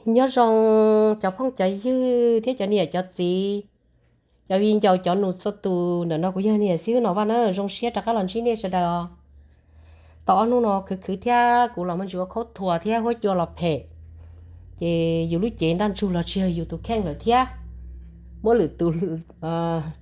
Nyob zoo cov phooj cov ywg thiab cov niam cov txiv, cov viv ncaus cov nus txhua tus. Ntawm no kuv yog niam xib hwb Nom Vaj na, zoo siab rov qab los ntsib nej sawv daws. Tau ob hnub no khwv khwv thiab kuv los muaj ntsis ua khaub thuas thiab huab cua los phem, ces yus lub cev ntaj ntsug los tsis yog yus tus kheej lawm thiab, muab lwm tus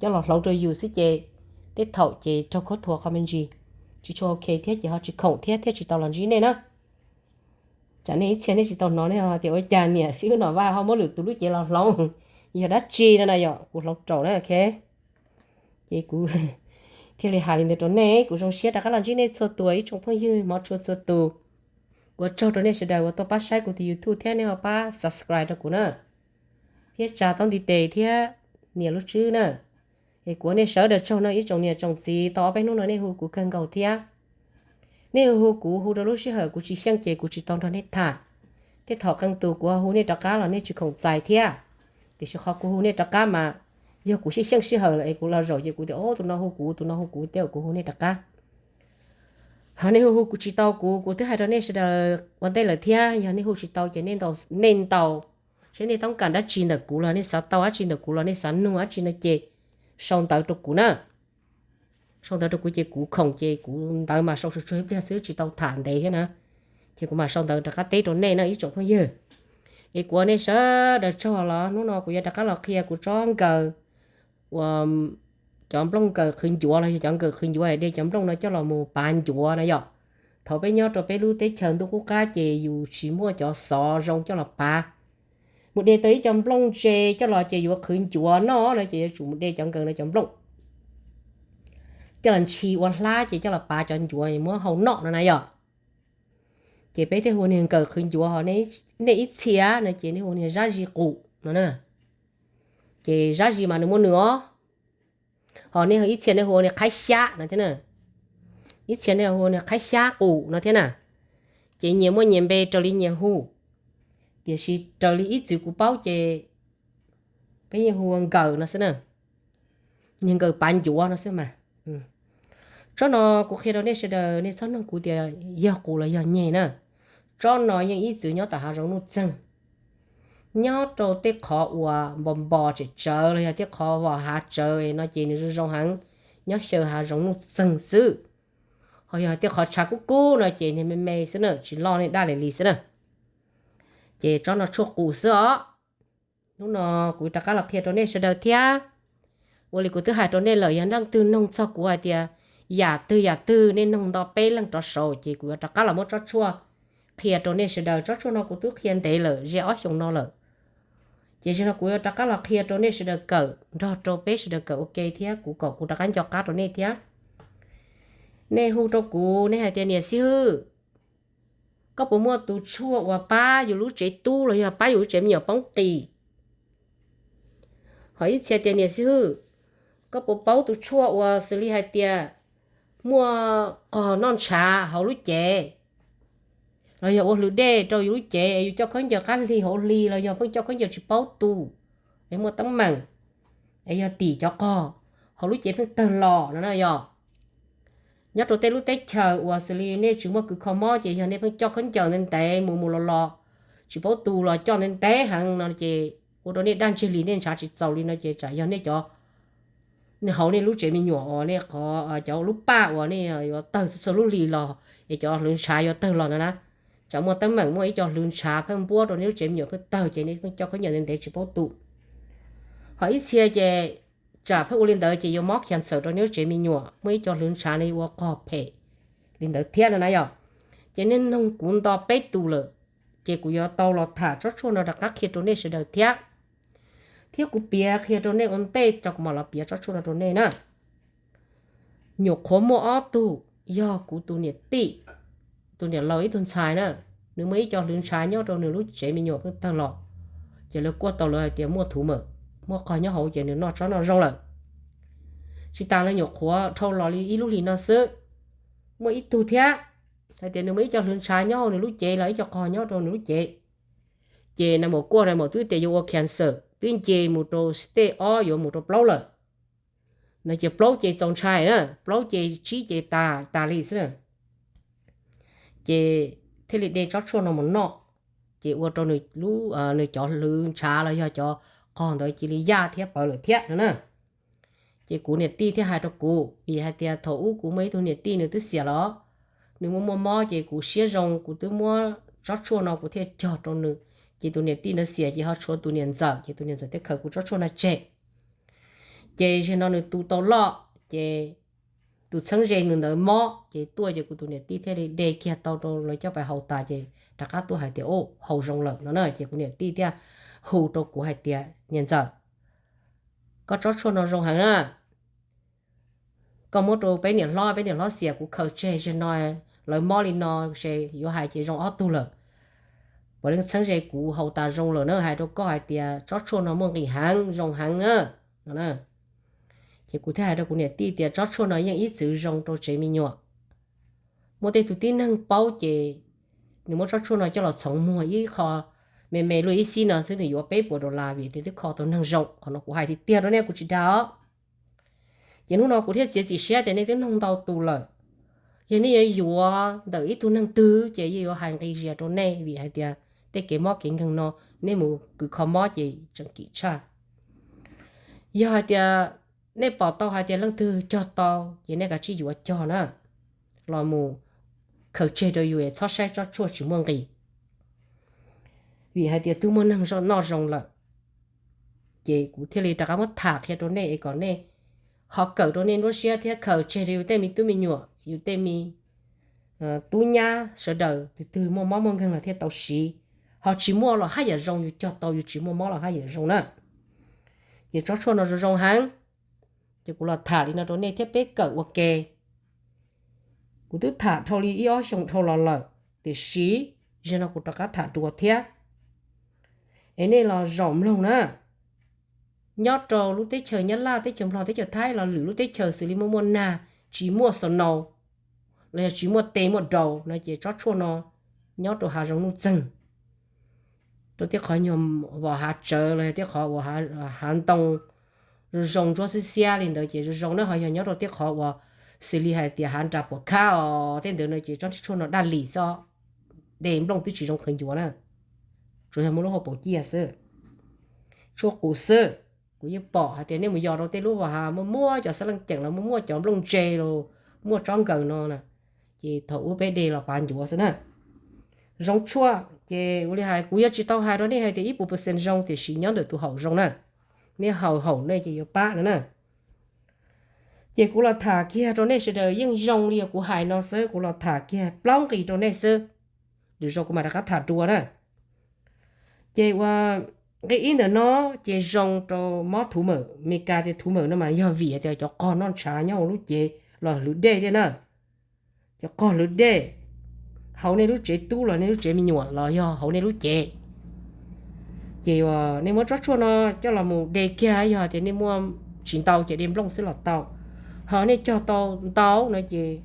coj los hloov rau yus xwb ces tej thaum ces raug khaub thuas qhov me ntsis tsis tshua ok thiab ces ho tsis khoom thiab thiaj tsis tau los ntsib nej na. Tsam nej ib txhia nej tsis tau hnov nej ho tias ua cas niam xib hwb Nom Vaj ho muab lwm tus lub cev los hloov, yog dab tsi no na yom, kuv hloov raum na, ok. Ces kuv thiaj li hais li ntawd rau nej, kuv zoo siab rov qab los ntsib nej txhua tus ib tsoom phooj ywg hmov tshua txhua tus. Ua tsaug rau nej sawv daws uas tuaj pab saib kuv tus YouTube thiab nej ho pab subscribe rau kuv na. Thiab tsa taub ntiv tes thiab nias lub tswb na. Es kuv ua nej sawv daws tsaug no ib tsoom niam tsoom txiv, tau ob peb hnub no nej hu kuv kawg nkaus thiab. Nej hu hu kuv hu rau lub sij hawm kuv tsis xyeej ces kuv tsis tau nrog nej tham. Tej thaum qee tus kuv hu nej rov qab los nej tsis khoom txais thiab. Tiam sis qhov kuv hu nej rov qab mas yog kuv xyeej xyeej sij hawm lawm es kuv los zaum ces kuv tias, o, tus no hu kuv, tus no hu kuv, tej zaum kuv hu nej rov qab. Ho nej hu hu kuv tsis tau kuv, kuv twb hais rau nej sawv daws ua ntej lawm thiab, yog nej hu tsis tau ces nej ntaus, nej ntaus, saib nej toob kam dab tsi ntawm kuv los nej xav tau dab tsi ntawm kuv los nej xav nug dab tsi no ces sau ntawv rau kuv na. Sau ntawv rau kuv ces kuv khoom ces kuv ntawv mas sau tsuag tsuag ib pliag xwb tsis tau tham ntev thiab na. Ces kuv mam sau ntawv rov qab teb rau nej na ib tsoom phooj ywg. Es kuv ua nej sawv daws tsaug los hnub no kuv yuav rov qab los qhia kuv tsob nkaws uas cov nplooj nkaws qhwv ncuav los yog cov nkaws qhwv ncuav de cov nplooj no coj los mus pav ncuav na yom. Thaum peb nyob rau peb lub teb chaws ntuj qub qab ces yus tsis muaj cov xov zoo coj los pav. Mus de tau ib co nplooj ntse coj los ces yuav qhwv ncuav noj no ces yuav tsum mus de cov nkaws no cov nplooj coj los ntshis ua hlab ces coj los pav cov ncuav muab hau noj no na yom. Ces peb thiaj hu niag nkaws qhwv ncuav ho nej ib txhia no ces nej hu niag zab zis qus no na. Ces zab zis mas nws muaj nws os. Ho nej ib txhia nej hu niag qhaib xyab no thiab na. Ib txhia nej hu niag qhaib xyab qus no thiab na. Ces nyias muaj nyias npe raws li nyias hu. Tiam sis raws li ib txwm kuv paub ces peb yeej hu ua nkaws no xwb na. Niag nkaws pav ncuav no xwb mas. Tsob no kuv qhia rau nej sawv daws nej txhob nug kuv tias yog qus los yog nyeg na. Tsob no yeej ib txwm nyob tom hav zoov nuj txeeg, nyob rau tej qhov uas npos npos tsem tsawv los yog tej qhov uas hav tsawv no ces nws zoo zoo heev, nyob xyaw hav zoov nuj txeeg xwb. Ho yog tej qhov tshav kub kub no ces niag me me xwb na, tsis loj nej daj li li xwb na. Ces tsob no tshuaj qus xwb os. Hnub no kuv rov qab los qhia rau nej sawv daws thiab. Ua li kuv twb hais rau nej lawm, yog leej twg noog txog kuv hais tias yam twg yam twg nej noog nto peb leeg rov saud ces kuv yuav rov qab los muab tsob tshuaj qhia rau nej sawv daws. Tsob tshuaj no kuv twb qhia ntev lawm, ze ob xyoos no lawm. Ces zaum no kuv yuav rov qab los qhia rau nej sawv daws kawm, nrog rau peb sawv daws kawm ua ke thiab kuv kom kuv rov qab nco qab rau nej thiab. Nej hu rau kuv nej hais tias niam xib hwb, koj puas muaj tus tshuaj uas pab yus lub tsev tub los yog pab yus lub tsev me nyuam poob qis? Ho ib txhia tias niam xib hwb, koj puas paub tus tshuaj uas xws li hais tias muaj qog noj ntshav hauv lub cev, los yog ua hlwv dej rau yus lub cev es yus coj khaub ncaws qab hli hauv hli los yog pheej coj khaub ncaws tsis paub tu, es muaj teeb meem, es yog tim cov qog hauv lub cev pheej tawg los no na yog. Nyob rau tej lub teb chaws uas xws li nej tsis muaj kws kho mob ces yog nej pheej coj khaub ncaws ntev ntev mus mus los los, tsis paub tu los coj ntev ntev heev no ces ua rau nej daj ntseg li, nej ntshav tsis txaus li no ces tsam yog nej cov, nej hauv nej lub tsev me nyuam uas nej qhov cov lub paj uas nej yuav tawg txhua txhua lub hli los es cov hlwv ntshav yuav tawg los no na. Tsam muaj teeb meem muaj ib co hlwv ntshav pheej npuab rau nej lub tsev me nyuam pheej tawg ces nej pheej coj khaub ncaws ntev ntev tsis paub tu. Ho ib txhia ces tsam pheej ua li ntawd ces yuav mob khiav ntxawm rau nej lub tsev me nyuam, muaj ib co hlwv ntshav no yuav ua qog phem li ntawd thiab no na yom. Ces nej noog kuv nto peb tus lawm, ces kuv yuav tau los tham tsob tshuaj no rov qab qhia rau nej sawv daws thiab. Thiab kuv piav qhia rau nej ua ntej tso kuv mam los piav tsob tshuaj no rau nej na. Nyuam qhuav muaj ob tug, yog kuv tus niam tij, tus niam laus ib tug ntxhais na, nws muaj ib co hlwv ntshav nyob rau nws lub tsev me nyuam pheej tawg los, ces lawv kuaj tau lawv hais tias muaj thuv mawm, muaj qog nyob hauv ces nws noj tsob no zoo lawm. Tsis tas lawv nyuam qhuav dhau los li ib lub hlis no xwb, muaj ib tug thiab hais tias nws muaj ib co hlwv ntshav nyob hauv nws lub cev los ib co qog nyob rau nws lub cev. Ces nais maum kuaj nais maum twb tias yuav ua cancer, twb nce mus rau stage ob yuav mus rau plaub lawm. No ces plaub ces txaus ntshai na, plaub ces tsib ces tas tas li xwb na. Ces thiaj li de tsob tshuaj no mus noj. ces ua rau nws cov hlwv ntshav los yog cov qog ntawd cia li yaj thiab pawv lawm thiab no na. Ces kuv niam tij thiaj hais rau kuv, vim hais tias thaum ub kuv muaj ib tug niam tij nws twb xiam los, nws muaj muaj mob ces kuv siab zoo kuv twb muab tsob tshuaj no kuv thiaj cog rau nws. Ces tus niam tij ntawd xiam ces ho tshuav tus niam ntxawm, ces tus niam ntxawm thiaj khaws kuv tsob tshuaj no tseg. Ces zaum no nws tu tau loj, ces tus txheeb ze nws ntawd mob ces tuaj ces kuv tus niam tij thiaj li de kiag tau rau lawv coj pais haus tas ces rov qab tuaj hais tias, Ub, haus zoo lawm no na. Ces kuv niam tij thiaj hu rau kuv hais tias, Niam ntxawm, koj tsob tshuaj no zoo heev na, koj muab rau peb niam hlob, peb niam hlob xiam kuv khaws tseg, zaum no lawv mob li no ces yuav hais ces zoo ob tug lawm. Puav leej txheeb ze kuv haus tas zoo lawm na, hais rau koj hais tias tsob tshuaj no muaj nqis heev zoo heev na no. Ces kuv thiaj hais rau kuv niam tij tias tsob tshuaj no yeej ib txwm zoo rau tsev me nyuam. Muaj tej tug tib neeg paub ces nws muab tsob tshuaj no coj los txhoov muag ib qho me me luaj ib xib no xwb nws yuav peb puas dollar vim tias twb kho tau neeg zoo. Qhov no kuv hais tiag tiag rau nej, kuv tsis dag os. Ces hnub no kuv thiaj txiav txim siab tias nej twb noog ntau tus lawm, yog nej yuav yuav ntawm ib tug neeg twg ces yeej yuav hais nqi zias rau nej vim hais tias tej kev mob kev nkeeg no nej mus kws kho mob ces tseem kim tshaj. Yog hais tias nej pom tau hais tias leej twg cog tau ces nej kav tsij yuav cog na, los mus khaws tseg rau yus es txhob saib tsob tshuaj tsis muaj nqis, vim hais tias twb muaj neeg noj zoo lawm. Ces kuv thiaj li rov qab muab tham qhia rau nej es kom nej ho kawm rau nej nruab siab thiab khaws tseg rau yus tej me tub me nyuam, yus tej me tub nyab sawv daws, tus twg muaj mob muaj nkeeg los thiaj tau siv. Ho tsis muaj los haj yam zoo, yus cog tau yus tsis muaj mob los haj yam zoo na. Ces tsob tshuaj no zoo zoo heev. Ces kuv los tham li no rau nej thiab peb kawm ua ke. Kuv twb tham dhau li ib ob xyoos dhau los lawm, tiam sis zaum no kuv rov qab tham dua thiab. Es nej los zaum mloog na. Nyob rau lub teb chaws Nyab Laj, teb chaws Nplog, teb chaws Thaib los lwm lub teb chaws xws li muaj muaj nag, tsis muaj snow, los yog tsis muaj tes muaj daus no ces tsob tshuaj no nyob rau hav zoov nuj txeeg, rau tej qhov nyuag uas hav tsawv los yog tej qhov uas hav ntoo zoo zoo ntsuab xiab xiab li ntawd ces zoo zoo na. Ho yog nyob rau tej qhov uas xws li hais tias hav nras puas khab os tej ntawd no ces tsob tshuaj no daj lis xwb, de nplooj twb tsis zoo khaws ncuav na, tsuas yog muaj lub hauv paus ciaj xwb, tshuaj qus xwb. Kuv yeej pom hais tias nej mus yos rau tej lub uas hav muaj muaj cov xab leej ceem los muaj muaj cov nplooj ntse los muaj tsob nkaws no na, ces thaum ub peb de los pav ncuav xwb na. Zoo tshuaj ces ua li hais kuv yuav tsis tau hais rau nej hais tias ib puas percent zoo tiam sis nyob ntawm tus haum zoo na. Nej haus haum nej ces yuav pab no na. Ces kuv los tham kiag rau nej sawv daws yeej zoo li kuv hais no xwb, kuv los tham kiag plaub nqis rau nej xwb, lwm zaus kuv mam rov qab tham dua na. Ces ua nqe ib ntawm no ces zoo rau mob thuv mawm, Meskas tias thuv mawm no mas yog vim tias cov qog noj ntshav nyob hauv lub cev los hlwv dej thiab na. Cov qog hlwv dej hauv nej lub tsev tub los nej lub tsev me nyuam los yog hauv nej lub cev. Ces nej muab tsob tshuaj no coj los mus de kiag, yog tias nej muaj tsis ntau ces de nplooj xwb los tau. Ho nej cog tau ntau no ces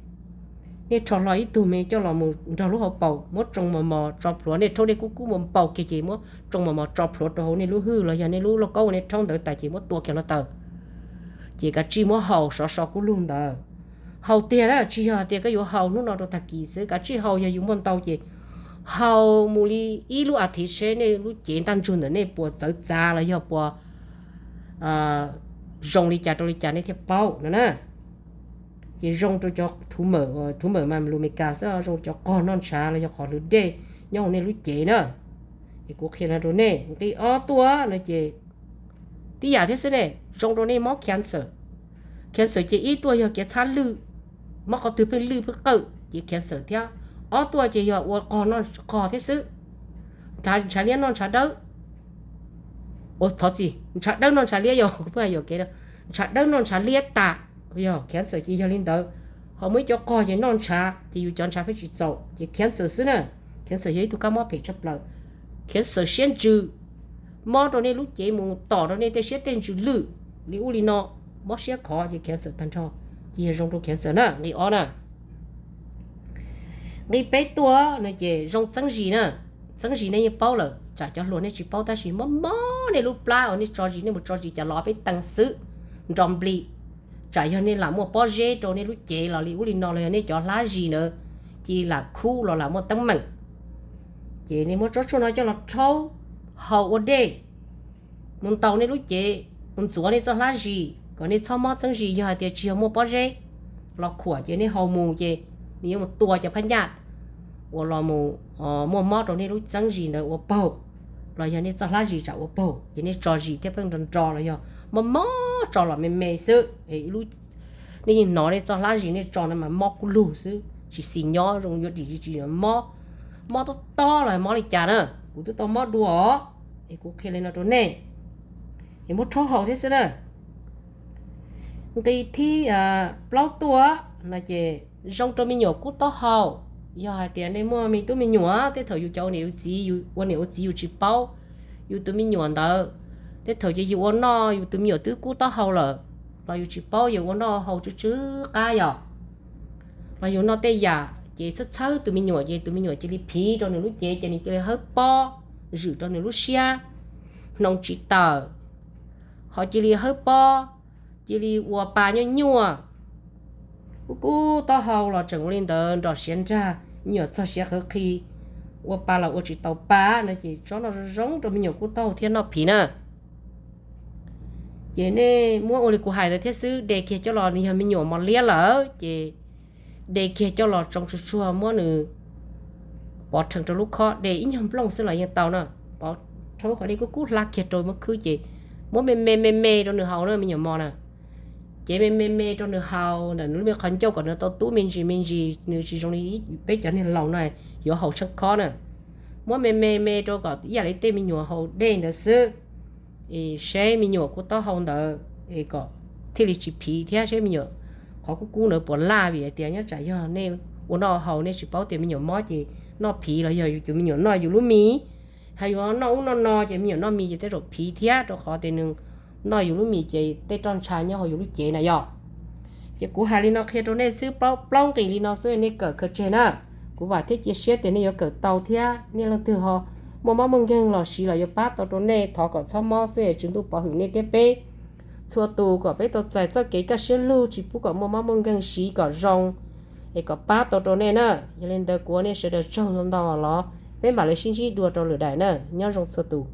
nej rho hlo ib tug me coj los mus nrog lub hauv paus, muab tsoo mos mos tso plhuav, nej rhaub dej kub kub mus npau kiag ces muab tsoo mos mos tso plhuav rau hauv nej lub hwj los yog nej lub lauj kaub uas nej rhaub ntawd tas ces muab tua kiag hluav taws. Ces kav tsij muab haus sov so kub lug ntawd. Haus tiag na, tsis yog tias koj yuav haus hnub no rau tag kis xwb, kav tsij haus, yog yus muaj ntau ces haus mus li ib lub as thiv seb nej lub cev ntaj ntsug ntawm nej puas txawv txav los yog puas zoo li cas rau li cas nej thiaj paub no na. Ces zoo rau cov thuv mawm, thuv mawm mas lus Meskas xwb, zoo rau cov qog noj ntshav los yog qhov hlwv dej nyob hauv nej lub cev na. Es kuv qhia no rau nej. Nqe ob tuaj no ces tib yam thiab xwb ne, zoo rau nej mob cancer. Cancer ces ib tuaj yog kev txhab lwj, mob qhov twg pheej lwj pheej qawj ces cancer thiab. Ob tuaj ces yog ua qog noj qog thiab xwb. Ntshav liab noj ntshav dawb, ua thov txim, ntshav dawb noj ntshav liab, yog kuv pheej hais yuam kev, ntshav dawb noj ntshav liab tas, yog cancer ces yog li ntawd. Ho muaj ib co qog ces noj ntshav ces yus cov ntshav pheej tsis txaus ces cancer xwb na. Cancer yog ib tug kab mob phem tshaj plaws. Cancer siab ntsws, mob rau nej lub cev mus tom rau nej tej siab tej ntsws lwj li ub li no, mob siab khov ces cancer tag nrho, ces yog zoo rau cancer na, nqe ob na. Nqe peb tuaj no ces zoo txeeb zis na. Txeeb zis nej yeej paub lawm, tsam cov hluas nej tsis paub tab sis mob mob nej lub plab uas nej tso zis, nej mus tso zis cas los peb teeg xwb, nro npli. Tsam yog nej lam muaj pob zeb rau nej lub cev los li ub li no los yog nej cov hlab zis ntawd cia li lam khub los lam muaj teeb meem. Ces nej muab tsob tshuaj no coj los rhaub haus ua dej, mus ntaus nej lub cev, mus ntxuav nej txoj hlab zis kom nej txhob mob txeeb zis. Yog hais tias tsis yog muaj pob zeb los khuam ces nej haus mus ces nws yuav mus tua cov phab nyaj uas los mus muaj mob rau nej lub txeeb zis ntawd ua paug, los yog nej txoj hlab zis tsam ua paug ces nej tso zis thiab pheej nro nro los yog mob mob tso los me me xwb. Nej yeej hnov nej txoj hlab zis nej tso no mas mob kub lug xwb, tsis xis nyob zoo yuav dim tsis mob, mob tob tob los mob li cas na. Kuv twb tau mob dua os, es kuv qhia li no rau nej, es muab rhaub haus thiab xwb na. Nqi thib plaub tuaj no ces zoo rau me nyuam kub taub hau. Yog hais tias nej muaj me tub me nyuam, tej thaum yus cov ua niam ua txiv, yus ua niam ua txiv yus tsis paub yus tus me nyuam ntawd, tej thaum ces yus ua noj yus tus me nyuam twb kub taub hau lawm, los yus tsis paub yus ua noj haus tsw tsw qab yom, los yus noj tej yam ces txhawb txhawb tus me nyuam ces tus me nyuam cia li phiv rau nws lub cev ces nws cia li hawb pob zwm rau nws lub siab, hnoos tsis tawm, ho cia li hawb pob, cia li ua pa nyuaj nyuaj, kub kub taub hau los tseem ua li ntawd nrom siav nrag, me nyuam txog siav qhawv qhi, ua pa los ua tsis tau pa no ces tsob no zoo zoo rau me nyuam kub taub hau thiab noj phiv na. Ces nej muab ua li kuv hais ntawd thiab xwb, de kiag coj los, nws yog me nyuam mos liab lawm ces de kiag coj los tsoo tsuag tsuag muab nws pov rhees rau lub khob, de ib nyuag nplooj xwb los yeej tau na. Pov rau lub khob, de kub kub hlab kiag rau muab khwb ces muab me me me me rau nws haus na me nyuam mos na. Ces me me me rau nws haus ntawm nws lub me qhov ncauj kom nws tau tub me ntsis me ntsis, nws tsis zoo li peb cov neeg laus no yuav haus tsheej khob na. Muab me me me rau kom ib yam li tej me nyuam haus dej ntawd xwb, es seb me nyuam kub taub hau ntawd es kom thiaj li tsis phiv thiab seb me nyuam qhov kub kub ntawd puas laj, vim hais tias nyob tsam yog nej ua noj haus nej tsis paub tias me nyuam mob ces noj phiv los yog yus tus me nyuam noj yus lub mis, hais yus noj ub noj no ces me nyuam noj mis ces tej zaum phiv thiab, rau qhov tias nws noj yus lub mis ces tej roj ntsha nyob hauv yus lub cev na yom. Ces kuv hais li no qhia rau nej xwb, plaub nqis li no xwb nej kawm khaws tseg na. Kuv vam thiab cia siab tias nej yuav kawm tau thiab nej leej twg ho muaj mob muaj nkeeg los siv los yuav pab tau rau nej, thov kom txhob mob xwb, Tswv Ntuj pov hwm nej thiab peb txhua tus kom peb tau txais txoj kev kaj siab lug tsis pub kom muaj mob muaj nkeeg, siv kom zoo es kom pab tau rau nej na. Yog li ntawd kuv ua nej sawv daws tsaug ntau ntau los peb mam li sib ntsib dua rau lwm daim na. Nyob zoo txhua tus.